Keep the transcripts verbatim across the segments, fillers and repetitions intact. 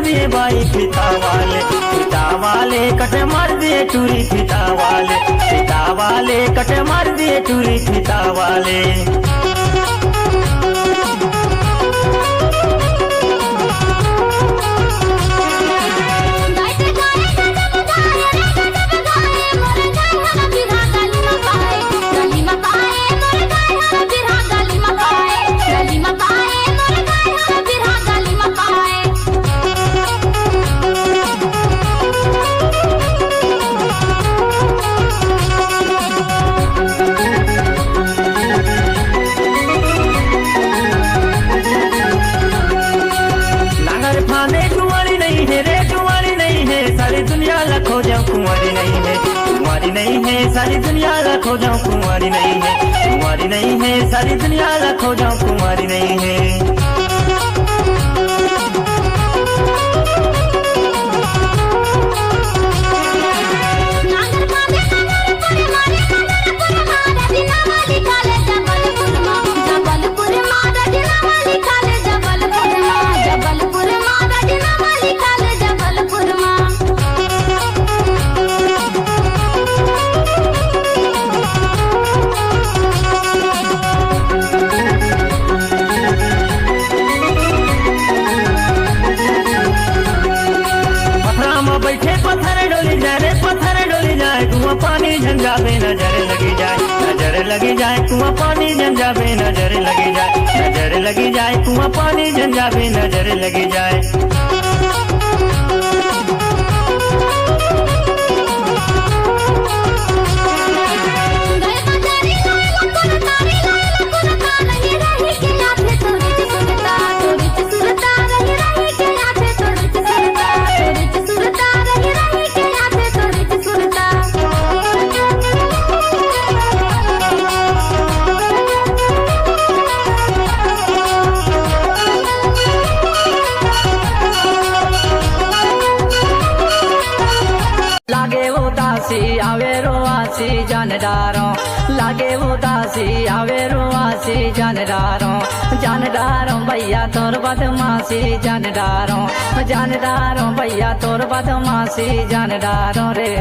ये बाई फीता वाले, फीता वाले कट मार दिए टूरी फीता वाले, फीता वाले कट मार दिए टूरी फीता वाले। नांगर फांदे जुआरी नहीं है रे, जुआरी नहीं है, सारी दुनिया ला खोजो कुंवारी नहीं है, कुंवारी नहीं है, सारी दुनिया ला खोजो कुंवारी नहीं है, कुंवारी नहीं है, सारी दुनिया ला खोजो कुंवारी नहीं है। पथरा म बैठे पत्थर डोली जाए रे, पत्थर डोली जाए, कुआं पानी झन जाबे, नजर लगी जाए, नजर लगी जाए, कुआं पानी झन जाबे, नजर लगी जाए, नजर लगी जाए, कुआं पानी झन जाबे, नजर लगी जाए। लागे उदासी आवे रोआसी जान डारो, लागे उदासी आवे रोआसी जान डारो, जान डारो भैया तोर बदमासी जान डारो, जान डारो भैया तोर बदमासी जान डारो रे।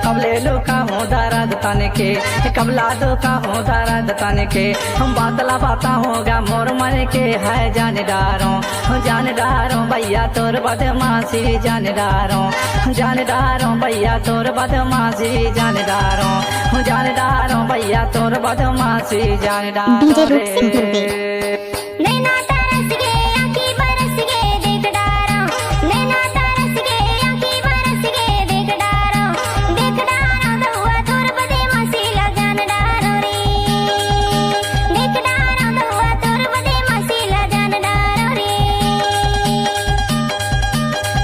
कबले लुकाहूँ दर्द तन के, कबला दुकाहूँ दर्द तन के, हम बातला बताहूँ गा मोर मन के है जान डारो। जान डारो भैया तोर बदमासी जान डारो, जान डारो भैया तोर बदमासी जान डारो, जान डारो भैया तोर बदमासी जान डारो डीजे रूप सिंह रे। दुर्वे। नैना तरस गे, आँखी बरस गे, देख डारो। नैना तरस गे, आँखी बरस गे, देख डारो। देख डारो, दउआ तोर बदमासी ला जान डारो रे। देख डारो, दउआ तोर बदमासी ला जान डारो रे।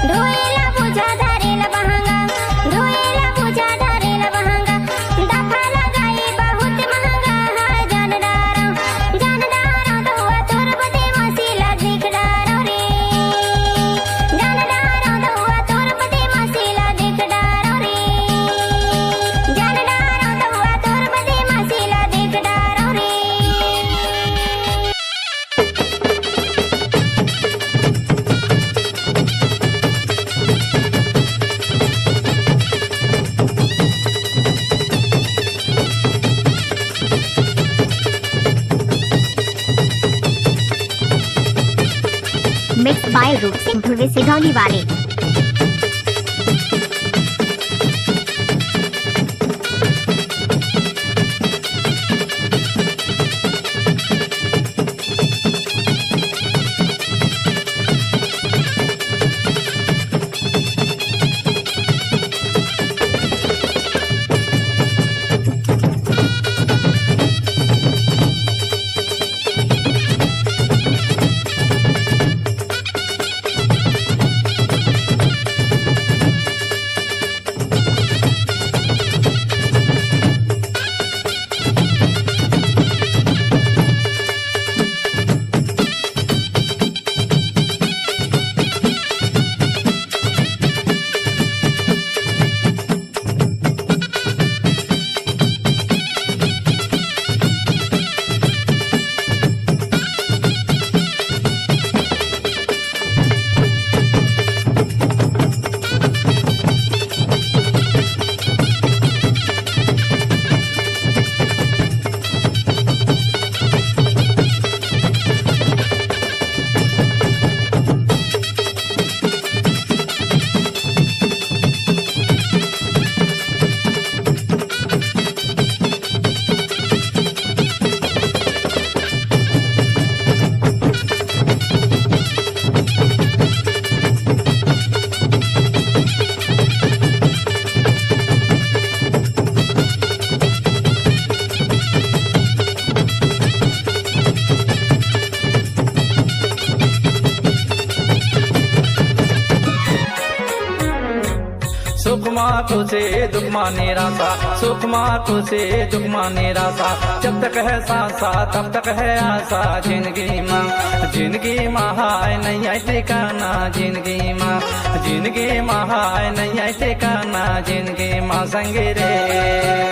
ढोएला बोझा धरेला बहंगा, ढोएला बोझा धरेला बहंगा। दफा लगाई बहुत महंगा है जान डारो, जान डारो दउआ तोर बदमासी ला देख डारो रे। जान डारो दउआ तोर बदमासी ला देख डारो रे। जान डारो दउआ तोर बदमासी ला देख डारो रे। Mixed by रूप सिंह दुर्वे सिधौली वाले। खुशी दुख मा निराशा, सुख मा खुशी दुख मा निराशा, जब तक है सांसा तब तक है आशा। जिंदगी मा, जिंदगी मा हाय नहीं है ठिकाना, जिंदगी मा, जिंदगी मा हाय नहीं है ठिकाना, जिंदगी मा संगी रे।